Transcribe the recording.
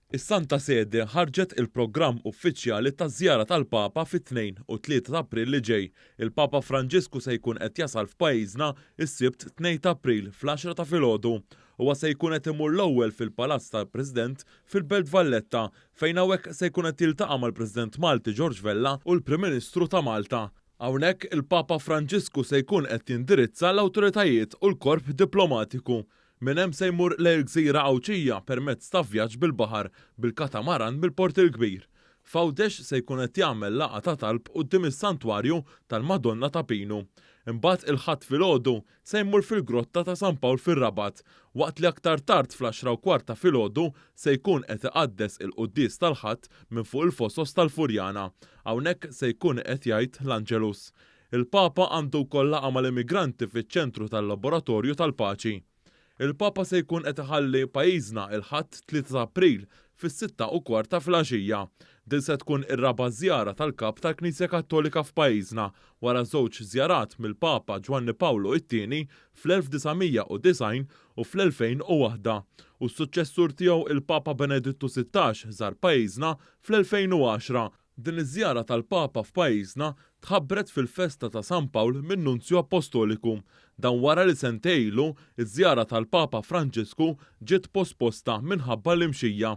Is-Santa Sede ħarġet il-programm uffiċjali taż-żjara tal-Papa fit-2 u 3 ta' April li ġej. Il-Papa Franġisku se jkun qed jasal f'pajjiżna s-Sibt 2 ta' April fl-għaxra ta' filgħodu. Huwa se jkun qed imur l-ewwel fil-Palazz tal-President fil-Belt Valletta fejn hawnhekk se jkun qed jiltaqa' mal-President Malti George Vella u l-Prim Ministru ta' Malta. Hawnhekk il-Papa Franġisku se jkun qed jindirizza l-awtoritajiet u l-korp diplomatiku. Minn hemm se jmur lejn il-gżira Għawdxija permezz ta' vjaġġ bil-baħar bil-katamaran mill-Port il-Kbir. F'Għawdex se jkun qed jagħmel laqgħa ta' talb quddiem is-Santwarju tal-Madonna ta' Pinu. Imbagħad il-Ħadd filgħodu se jmur fil-Grotta ta' San Pawl fir-Rabat, waqt li aktar tard fl-għaxra u kwart ta' filgħodu se jkun qed iqaddes il-quddies tal-Ħadd minn fuq il-Fosos tal-Furjana. Hawnhekk se jkun qed jgħid l-Angelus. Il-Papa għandu wkoll laqgħa mal-immigranti fiċ-Ċentru tal-Laboratorju tal-Paċi. Il-Papa se jkun qed iħalli pajjiżna il-Ħadd 3 ta' April fis-6:15 ta' filgħaxija. Din se tkun ir-raba' żjara tal-Kap tal-Knisja Kattolika f'pajjiżna wara żewġ żjarat mill-Papa Ġwanni Pawlu it-Tieni fl-1990 u fl-2001 u s-suċċessur tiegħu il-Papa Benedittu 16 żar pajjiżna fl-2010. Din iż-żjara tal-Papa f'pajjiżna tħabbret fil-festa ta' San Pawl min-Nunzju Appostoliku. Dan wara li sentejn ilu, iż-żjara tal-Papa Franġisku ġiet posposta minħabba l-imxija.